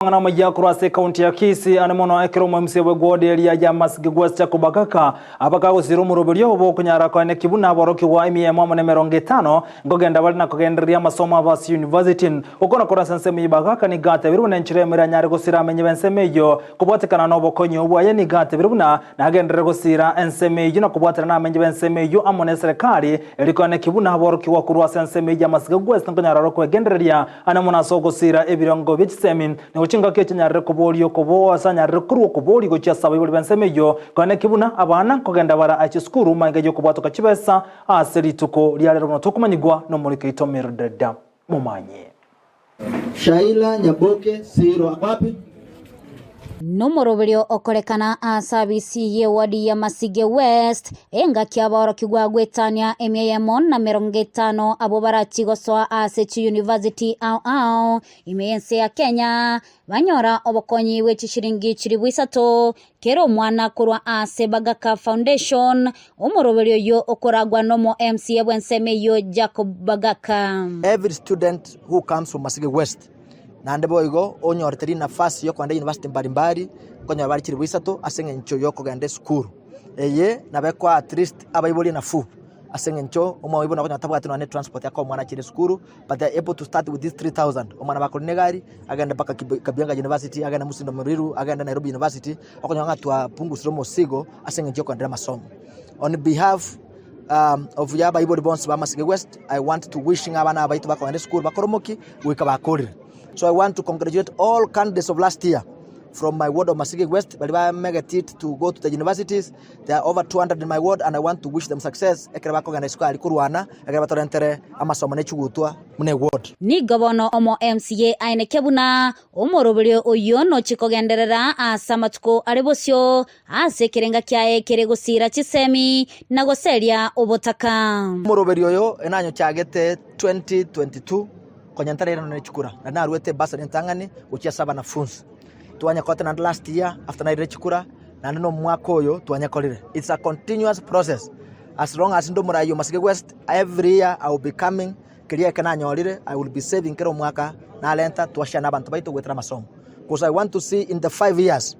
Amang'ana amayia korwa ase ekaunti ya Kisii ane mono ekero omoemsia bw'egwodi eria ya Masige West Jacob Agaka abakagosira omoroberio obo okonyara koeneki buna aborokigwa emiemo amo nemerongo etano nkogenda bare na kogendereria amasomo abo ase university. Gokwana korwa ase ensemo eyio Bagaka nigo atebire buna enchera eyemo eranyare gosira amenye b'ensemo eyio kobwatekana nobokonyi obwaye nigo atebire buna nagenderere gosira ensemo eyio na kobwatana namenye b'ensemo eyio amo neserekari eri koeneki buna aborokigwa korwa ase ensemo eyio ya Masige West nkonyara ore kwegendereria Ane mono ase ogosiira ebirengo bie chisemi, nigo chingaki echi nyarire koboria okobo ase anyarire korwa okoboria gochia ase abaibori b'ensemo eyio, koeneki buna abana nkogenda bare aye chisukuru magega y'okobwatoka chibesa ase rituko ria rero buna tokomanyigwa nomoriki oito Mildred Momanyi. Shaila Nyaboke Siro ako wapi? Nomoroberio okorekana ase abisi y'ewadi ya Masige West, engaki abaorokigwa goetania emia eyemo na merongo etano abwo barachie gosoa ase chiyunivasiti ao ao ime y'ense ya Kenya, banyora obokonyi bwe chishiringi chilifu isato kera omwana korwa ase Bagaka Foundation, omoroberio oyio okoragwa nomo MCA bw'ensemo eyio Jacob Bagaka. Every student who comes from Masige West Naende boigo onyorete rinafasi y'okogenda university mbarimbari, nkonyora bare chilifu isato ase eng'encho y'okogenda esukuru. Eye nabo ekoa at least abaibori enafuu ase eng'encho omoibori nabo okonyora tabwati nonye na etransport yakoa omwana achire esukuru, but they are able to start with this 3000, omwana bakorina egari agende mpaka Kabianga University, agende Musindo Muriru, agende Nairobi University, okonyora ng'a twapungusire omosigo ase eng'encho y'okoenderea amasomo. On behalf. of y'abaibori bonsi ba Masige West, I want to wish ng'a abana aba baito bakogenda esukuru bakore omokia goika bakorire. So I want to congratulate all candidates of last year from my ward of Masige West baria bamegeti it to go to the universities, there are over 200 in my ward and I want to wish them success ekero bakogenda isiko aria korwana ekero batorentere amasomo ne chigutwa buna eward. Nigo bono omo MCA aeneke buna omoroberio oyio nochie kogenderera ase amatuko are bosio Ase ekerenga kiaye kere gosiira chisemi na goseria obotaka. Omoroberi oyo enanyochagete 2022 konya ntarairana ne chikura naende naruete ebursary entang'ani gochia ase abanafunsi. Twanyekorete naende last year after nairire chikura naende na omwaka oyo twanyekorire. It's a continuous process as long as inde omoraia o Masige West every year I will be coming keria eke nanyorire I will be saving kera omwaka narenta twashare na abanto baito goetera amasomo. Cause I want to see in the 5 years.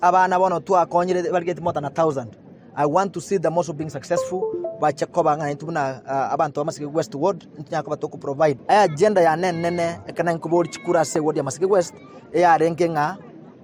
Abana bono twakonyire barigeti more than a thousand. I want to see them also being successful bache koba ng'a intwe buna abanto ba Masige West Ward ntonyare koba toko provide. Agenda yane enene ekero nkoboria chikura ase eward ya Masige West eyarenge ng'a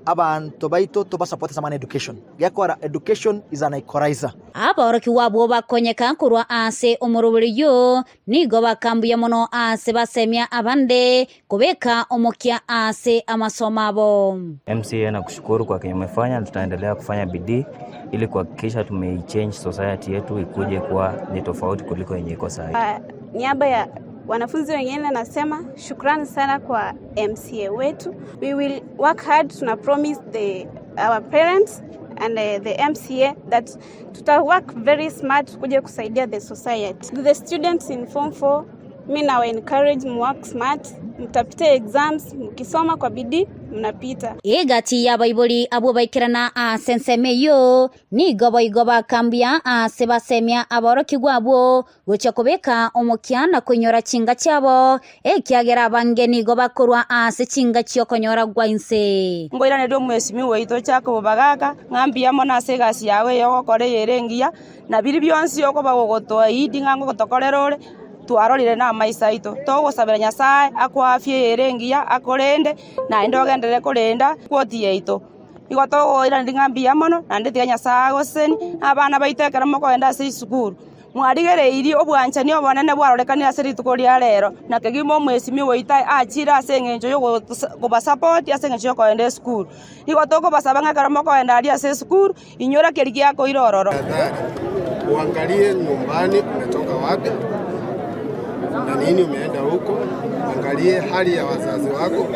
abanto baito toba support ase amang'ana ya education. Gekogera education is an equalizer. Aborokigwa abwo bakonyeka korwa ase omoroberio oyio, nigo bakambuya mono ase basemia abande Kobeka omokia ase amasomo abo. MCA nakushukuru kwa kenye umefanya na tutaendelea kufanya bidii ili kuhakikisha tumeichange society yetu ikuje kuwa ni tofauti kuliko yenye iko sahii. Kwa niaba ya wanafunzi wengine nasema shukrani sana kwa MCA wetu. We will work hard, tuna promise the, our parents and the MCA that tuta work very smart kuja kusaidia the society. The students in form 4 Mi nawa encourage mu work smart, mtapita exams, mkisoma kwa bidii mnapita. Egati y'abaibori abwo baikerana ase ensemo eyio, nigo boigo bakambuya ase basemia aborokigwa abwo gochia kobeka omokia na koinyora chinga chiabo, ekiagera abange nigo bakorwa ase chinga chi'okonyora gwa inse. Nkoiranerie omwesimi oito Jacob Bagaka, ng'a mbuya mono ase egasi yao eye ogokora eye ere engiya, na biria bionsi okoba gogotoaidi ng'a ngotokorera ore, twarorire namaiso aito. Togosabera Nyasae akoe afya eye ere engiya, akorende, naende ogenderere korenda quoti yaito. Nigo togoiraneria ng'a mbuya mono, naende tiga Nyasae agosesenie, na abana baito ekero mokogenda ase esukuru, mwarigereirie obwanchani obonene bwarorekanire ase rituko ria rero, na kegima omwesimi oito achire ase eng'encho yokobasupport ase eng'encho yokogenda esukuru. Nigo tokobasaba ng'a ekero mokogenda aria ase esukuru, Inyora keria giakoira ororo. Uangalie nyumbani umetoka wapi na nini umeenda huko. Angalie hali ya wazazi wako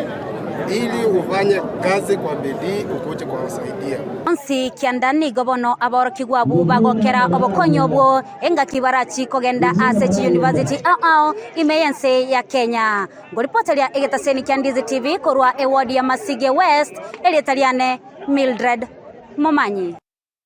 ili ufanye kazi kwa bidii ukuje kuwasaidia. Onsi kianda nigo bono aborokigwa abwo bagokera obokonyi obwo engaki barachie kogenda ase chiyunivasiti ao ao ime y'ense ya Kenya. Ngoripoteria egetaseni kia Ndizi TV korwa eward ya Masige West, erieta riane Mildred Momanyi.